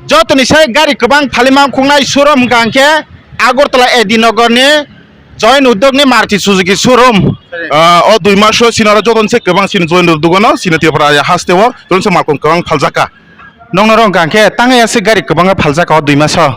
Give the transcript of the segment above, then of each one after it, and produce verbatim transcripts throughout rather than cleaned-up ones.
Jotoni sai gari kwbang phalima khungnai showroom hwnkha hwnkhe Agartala A D Nagar ni Join Udyog ni Maruti Suzuki showroom. Ah, o dui maso sinaro jotoni se kwbang sini Join Udyog no sini Tripura ya haste o jotoni se malkhung kwbang phaljakha. Nongno rong hwnkha hwnkhe tangya se gari kwbang phaljakha o dui maso.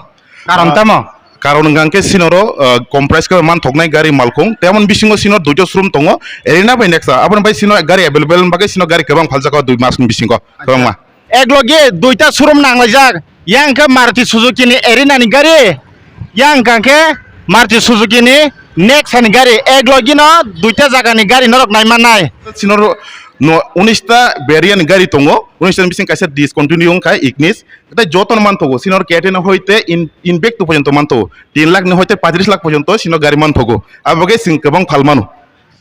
Karon Ah, tamo? Karon hwnkha hwnkhe sinaro, ah, comprise khe manthoknai gari malkhung. Temon bisingo sino duita showroom tongo. Arena bai next aboni bai sino gari available bagwi sino gari kwbang phaljakha o dui masni bisingo. Kwbangma. Eklogi duita showroom nanglaijak. Yang khe Maruti Suzuki ni Arena ni gari, yang kha khe Maruti Suzuki ni Nexa ni gari. Eklogi no duita jaga ni gari norok naimannai. Sinoro no unis ta variant gari tongo, unis ta bising kaisa discontinue wngkha Ignis. Tei joto no manthogo, sinoro K ten hoite in, Invicto porjonto manthogo, tin lakh ni hoite paitris lakh porjonto sino gari manthogo. Abo khe sing kwbang phalmano.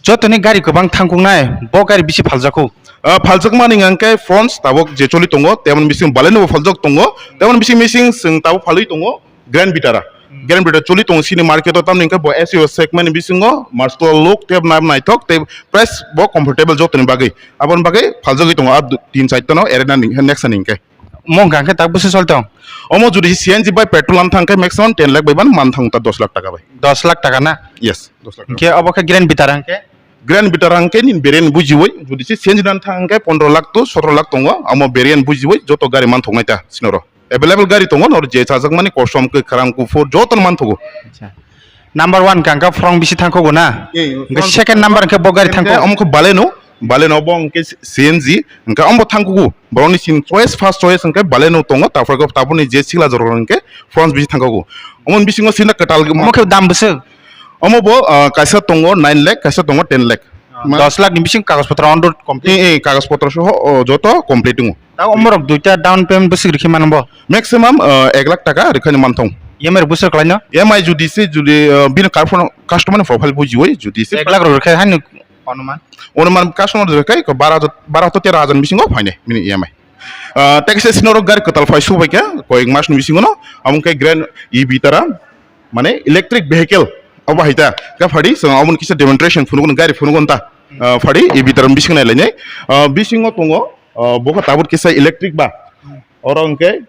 Jotoni gari kwbang thangkuknai, bo gari bisi phaljakhu. Ah, phaljakmani hwnkhe Fronx tabuk je choli tongo, temon bising Baleno bo phaljak tongo, temon bising mising chwng tabuk phalwi tongo Grand Vitara. Hmm. Grand Vitara choli tongo sini market o, tamni hwnkhe bo S U V segment ni bisingo martial look tei nai-, naithok tei price bo comfortable jotoni bagwi. Aboni bagwi phaljagwi tongo a du-, tin chaitano Arena ni, Nexa ni hwnkhe. Mung hwnkha khe tak bwswk sol tong? Omo jodi C N G bai petrol an thang khe maximum ten lakh bai ban man thang ta dos lakh taka bai. Dos lakh taka na? Yes, dos lakh taka. Hwnkhe obo khe Grand Vitara hwnkhe? Grand Vitara hwnkhe nini variant bujiwi, jodi se C N G dan thang khe pondro lakh to sotro lakh tongo, omo variant bujiwi joto gari man thoknai ta sinoro. Available gari tongo, noro je chajakmani kosom, kwkhwrang, kuphur joto man thogo. Acha. Number one hwnkha khe Fronx bisi thangkhugo na? Eh, hwnkhe Fronx second number hwnkhe bo gari hwnkhe thangkhugo. Omo khe Baleno, Baleno bo hwnkhe C N G, hwnkhe omo thangkhugo. Borokni sini choice, first choice hwnkhe Baleno tongo, tarpore khe tabukni je sikla jorok hwnkhe Fronx bisi thangkhugo. Omo bisingo sini kwtal omo khe dam bwswk? Omo bo, ah, kaisa tongo nine lakh, kaisa tongo ten lakh. Ah, man- dos lakh ni bising kagoj potro on road complete? Eh, eh, kagoj potro soho, oh, joto complete tongo. Tao omorok duita down payment bwswk rikhi mano bo? Maximum, ah, ek lakh taka rikhani manthong. E M I rok bwswk khlaino? E M I jodi se, jodi, ah, bini customer ni profile bujiwi, jodi se ek lakh rok rikhe haino onuman? Onuman customer rikhe bara, bara to tero hajar bisingo phainai bini E M I. Ah, tei kaisa sinoro gari kwtal phai subaikha, koyek masni bisingono, amo khe Grand E Vitara, mane electric vehicle, abo hai ta, khe phadi, so, aboni kisa demonstration phunukno, gari phunukno ta, ah, phadi, E Vitara bising nai lainai, ah, bisingo tongo, ah, bokha tabuk kisa electric ba, oro hwnkhe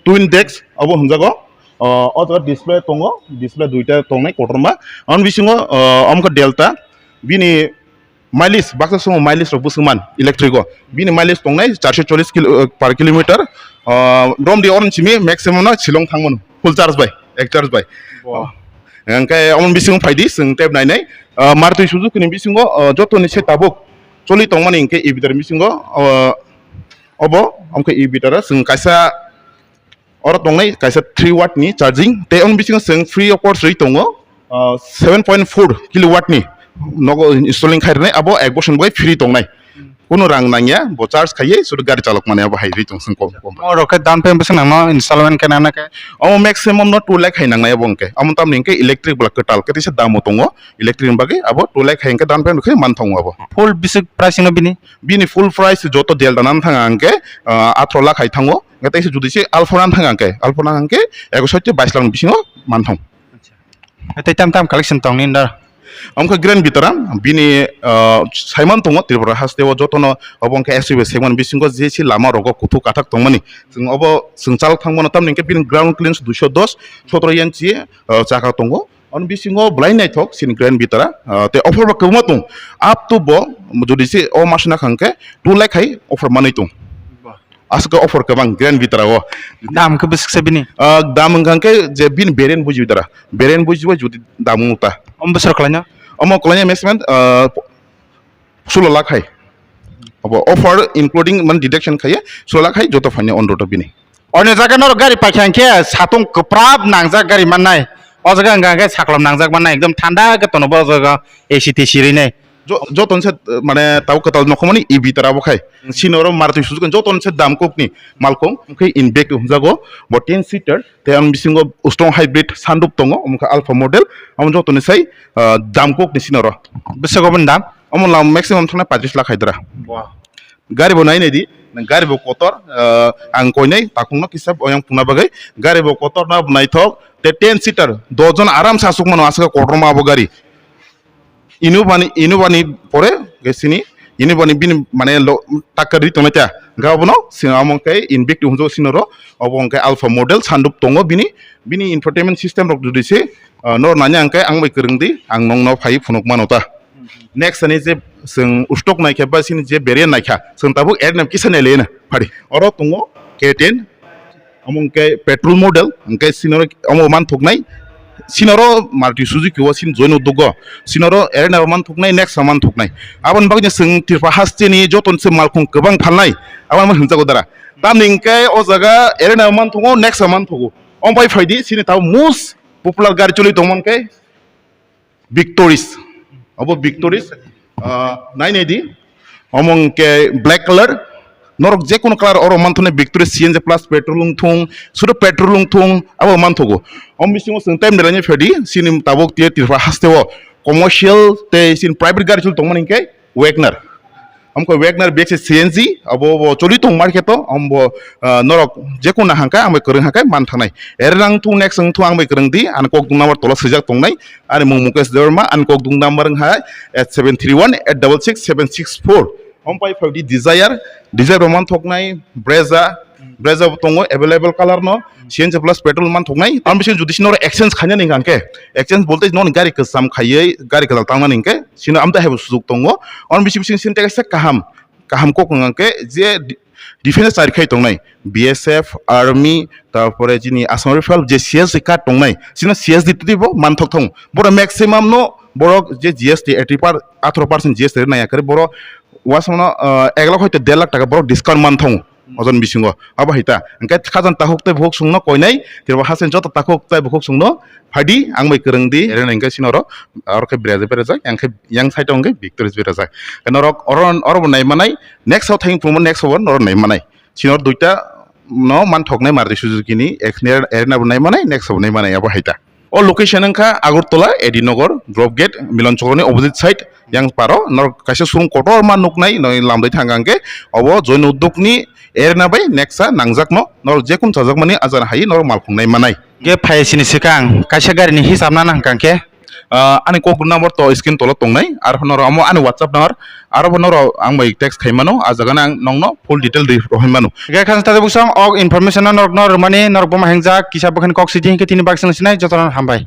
twin desk, abo hwnjago, ah, o jaga display tongo, display duita tongnai kotorma, aboni bisingo, ah, amo khe Delta, bini mileage, baksa somo mileage rok bwswk man electric o. Bini mileage tongnai charso chollish kilo, uh, per kilometer. Uh, romdi oron simi maximum no Shillong thangmano full charge bai, ek charge bai. Wow. Hwnkhe omo bisingo phaidi, chwng tep nainai. Uh, Maruti Suzuki ni bisingo, uh, joto ni se tabuk choli tongmani hwnkhe E Vitara bisingo, uh, obo, hwnkhe E Vitara chwng kaisa Oro tongnai kaisa three watt ni charging, tei omo bisingo chwng free of cost rwi tongo, ah, seven point four kilowatt ni nogo installing khai rwnai, abo ek bosor ni bagwi free tongnai. Kunu rang nangya, bo charge khaiwi sudu gari chalok mani abo hai rwi tong chwng kom kom. Oro khe down payment bwswk nangno installment khe nangna khe? Omo maximum no two lakh hai nangnai abo hwnkhe. Omo tamni hwnkhe electric bwla kwtal khe teisa damo tongo, electric ni bagwi abo two lakh hai hwnkhe down payment khe man tongo abo. Full bwswk price no bini? Bini full price joto Delta nan thanga hwnkhe, ah, atharoh lakh hai thango. Hwnkhe teisa jodi se Alphard nang thang hwnkhe, Alphard nang hwnkhe eko soi tei bais lakh ni bisingo man thang. Acha. Tei tam tam collection tong nini da? Omo khe Grand Vitara, bini, ah, saiman tongo Tripura haste o jotono, obo hwnkhe S U V segment bisingo je se lama rogo kuthuk kathak tongmani. Chwng obo chwng chal thang mano, tamni hwnkhe bini ground clearance duiso dos, sotro inchi, ah, chaka tongo. Ani bisingo belai naithok sini Grand Vitara, ah, tei offer bo kwbangma tong. Up to bo jodi se o mas na kha hwnkhe two lakh hai offer manwi tong. Ba. Aswk khe offer kwbang Grand Vitara o. Dam khe bwswk se bini? Ah, dam wngkha hwnkhe je bini variant buji Vitara. Variant buji bai jodi dam wng ta. Omo bwswk khlaina? Omo khlaina maximum, ah, sulo lakh hai. Obo offer including man deduction khaiye sulo lakh hai joto phaini on road o bini. Oni jaga norok gari paikha hwnkhe satung kwprap nangjak gari mannai. O jaga hwnkha hwnkhe saklom nangjak mannai, ekdom thanda khe tono bo o jaga A C T C rinai. Jo-, joto ni se, eh, mane tabuk kwtal nokhormani E V Vitara bo khai. Sini oro Maruti Suzuki joto ni se dam kok ni malkong, hwnkhe Invicto hwnjago, bo ten seater, tei ang bisingo strong hybrid sunroof tongo, omo khe Alpha model, amo joto ni sai, eh, dam kok ni sini oro. Bwswk oboni dam? Omo lam maximum thangna paitris lakh hai dra. Wah. Gari bo nai nai di, gari bo kotor, ah, ang koinai takung no kisa oyang pungna bagwi, gari bo kotor na naithok, te ten seater, dos jon aram se aswk mano aswk kotorma abo gari. Innova ni, Innova ni pore ge sini, Innova ni bini mane lo, takka ri tongnai ta, Hingke obono sino amo hingke Invictus hwnjago sinoro, obo hingke Alpha model sunroof tongo bini, bini infotainment system rok jodi se, ah, noro nanya hingke ang bai kwrwng di, ang nongno phai phunuk mano ta. Next ani je chwng ustok naikha ba sini je variant naikha, chwng tabuk Erna kisa nailaiya na phari. Oro tongo K ten, omo hingke petrol model, hingke sinoro omo manthoknai, sinoro Maruti Suzuki o sin join udogo, sinoro Erna manthoknai, Nexa manthoknai. Aboni bagwi chwng Tripura hasteni joto se malkhung kwbang phalnai, aboni hwnjago dara. Tamni hingke o jaga Erna manthogo, Nexa manthogo. Ompai phaidi sini tabo most popular gari choli tongmani khe Victoris. Abo Victoris, ah, nai nai di. Omo hingke black color. Norok je kono color oro manthoknai Victoris C N G plus petrol wngthung, sudo petrol wngthung, abo manthogo. Om bisingo chwng time delaini phaidi, sini tabuk tiye Tripura hasteo commercial tei sini private gari choli tongmani hingke Wagoner. Amkhe Wagoner B X C N G, abo bo choli tong market o, ambo, ah, norok je kono hangka, ang bai kwrwng hangka, man thangnai. Erna wngthung, Nexa wngthung, ang bai kwrwng di, ani kokdung number tola swijak tongnai, ani mung Mukesh Debbarma, ani kokdung number wngkha eight seven three one eight double six seven six four. Ompai phaidi Dzire, Dzire bo manthoknai, Brezza, Brezza bo tongo available color no, C N G plus petrol manthoknai. Ang bisingo jodi sinoro exchange khainani hingkha khe, exchange bolte noni gari kwcham khaiwi gari kwtal tangnani hingkhe, sino amtwi haibo sujuk tongo. Ang bisi bisi sini tei kaisa kaham, kaham kok hingkha khe je di-, defense chari khai tongnai, B S F, army, tarpore chini Assam Rifle je C S D card tongnai, sino C S D twi bo manthok thong. Boro maximum no borok je G S T eighty per, atharo percent G S T nai yakari boro wasano, ah, ek lakh hoite der lakh taka borok discount man thong. Ojon bisingo abo hai ta. Hingke khajan takhuk tei bukhuk songno koinai, tirbo hasen joto takhuk tei bukhuk songno phaidi, ang bai kwrwng di. Ere hingke sinoro, aro khe berajak, berajak, yang khe, yang side o hingke Victoris berajak. Norok oro, oro bo nai manai, next o thang phunukma next o bo norok nai manai. Sinor duita no manthoknai Maruti Suzuki ni, ek ner-, Erna bo nai manai, next o bo nai manai, abo hai ta. O location wngkha Agartala, A D Nagar, Drop Gate, Milan Chokro ni opposite side, yang paro, norok kaisa showroom kotorma nuknai, noi lamdai thang hingke, obo Join Udyog ni Erna bai Nexa nangjakno, norok jekun chajakmani ajan hai norok malkhung nai manai. Ge phai sini swkang, kaisa gari ni hisab nana hingka khe, ah, ani kok number to screen tolo tongnai, aro norok amo ani WhatsApp number, aro bo norok ang bai text khai mano, a jaga nang nongno full detail ri rohoi mano. Ge khan tate buksong, ok information no norok no rwmani, norok bo ma hingjak, kisa bwkhani kok sidi hinkhe tini baksa sinai, jotono hambai.